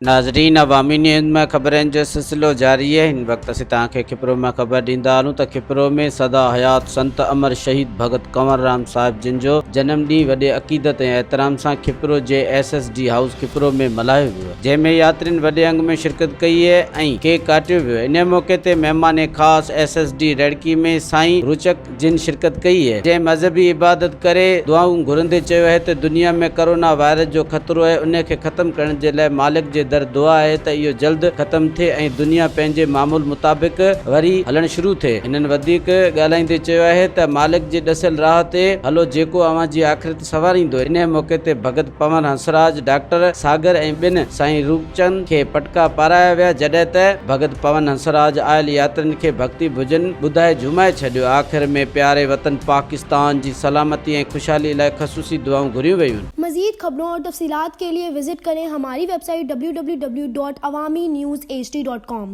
ناظرين عوامي نيوز ۾ خبرن جو سلسلو جاري آهي هن وقت اسين توهان کي کپرو مان خبر ڏيندا هلون ته کپرو ۾ سدا حيات سنت امر شهيد ڀڳت ڪنور رام صاحب جن جو جنم ڏينهن وڏي عقيدت ۽ احترام سان کپرو جي S S D house Khipro ۾ ملهايو ويو جنهن ۾ ياترين وڏي انگ ۾ شرڪت ڪئي ۽ ڪيڪ ڪاٽيو ويو انهي موقعي تي مهمان خاص ايس ايس ڊي رهڙڪي ۾ سائين روچڪ جن شرڪت ڪئي اهي جنهن مذهبي عبادت ڪري دعائون گهرندي چيو اهي ته دنيا ۾ ڪرونا وائرس جو خطرو اهي انهي کي ختم ڪرڻ جي لاء مالڪ جي در دعا اهي ته اهو جلد ختم ٿئي ۽ دنيا پنهنجي معمول مطابق وري هلڻ شروع ٿئي هنن وڌيڪ ڳالهائيندي چيو اهي ته مالڪ جي ڏسيل راهه تي هلو جيڪو اوهان جي آخرت سنواريندو انهي موقعي تي ڀڳت پون هنسراج، ڊاڪٽر ساگر ۽ ٻين سائين روپچند کي پٽڪا پارايا ويا جڏهن ته ڀڳت پون هنسراج آيل ياترين کي ڀڳتي ڀڄن ٻڌائي جهومائي ڇڏيو. آخر ۾ پياري وطن پاڪستان جي سلامتي ۽ خوشحالي لاء خصوصي دعائون گهريون ويون. مزيد خبرون اور تفصيلات کے لئے وزٽ ڪرين ھماري web site www.awamiNewsHD.com.